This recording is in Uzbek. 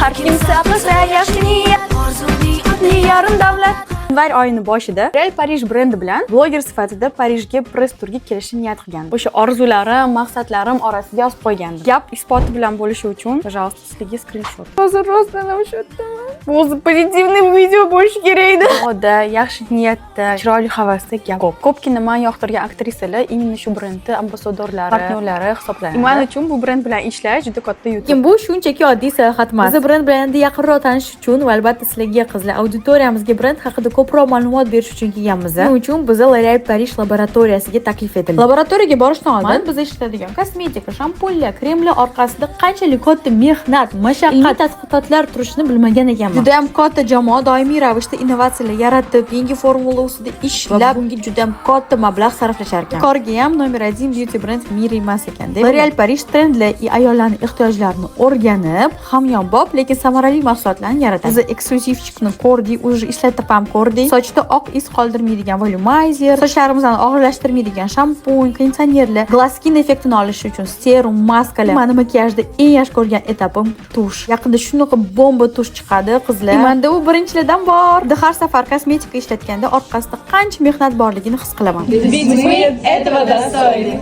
Har kimsa qilsa yaxshi niyat, yarim davlat. Yanvar oyini boshida L'Oréal Paris brendi bilan bloger sifatida Parijga press turga kelishni niyat qilgandim. O'sha orzularim, maqsadlarim orasiga yozib qo'ygandim. Gap isboti bilan bo'lishi uchun, пожалуйста, sizlarga skrinshot. Hozir rostdan ham shu yerdaman. Bu o'zi позитивный video bo'lishi kerak edi. Oda, yaxshi niyatda, chiroyli havasda gap ko'p. Ko'pgina man yoqtirgan aktrisalar именно shu brendni ambassadorlari, partnyorlari hisoblanadi. Man uchun bu brend bilan ishlash juda katta yutuq. Lekin bu shunchaki oddiy sayohat emas. Biz brend bilan yanada yaqinroq tanishish uchun va, albatta, sizlarga, qizlar, auditoriyamizga brend haqida ko'proq ma'lumot berish uchun kelganmiz. Buning uchun biz L'Oréal Paris laboratoriyasiga taklif etildik. Laboratoriyaga borishdan oldin biz ishlatadigan kosmetika, shampunlar, kremlar orqasida qanchalik katta mehnat, mashaqqat, ilmiy tadqiqotlar turishini bilmagan ekanman. Juda ham katta jamoa doimiy ravishda innovatsiyalar yaratib, yangi formula ustida ishlab, bunga juda ham katta mablag' sarflashar ekan. Bekorga ham номер один beauty brend в мире emas ekan. L'Oréal Paris trendlar и ayollarning ehtiyojlarini o'rganib, hamyonbop, lekin samarali mahsulotlarni yaratadi. Biz эксклюзивчик ni ko'rdik, уже ishlatib ham ko'rdik. Sochda oq iz qoldirmaydigan volumizer, sochlarimizni og'irlashtirmaydigan shampun, konditsionerlar, glass skin effektini olish uchun serum, maskalar. Mani makiyajda eng yaxshi ko'rgan etapim тушь. Yaqinda shunaqa bomba тушь chiqadi, qizlar. Manda u birinchilardan bor. Har safar kosmetika ishlatganda orqasida qancha mehnat borligini his qilaman. Ведь мы этого достойны.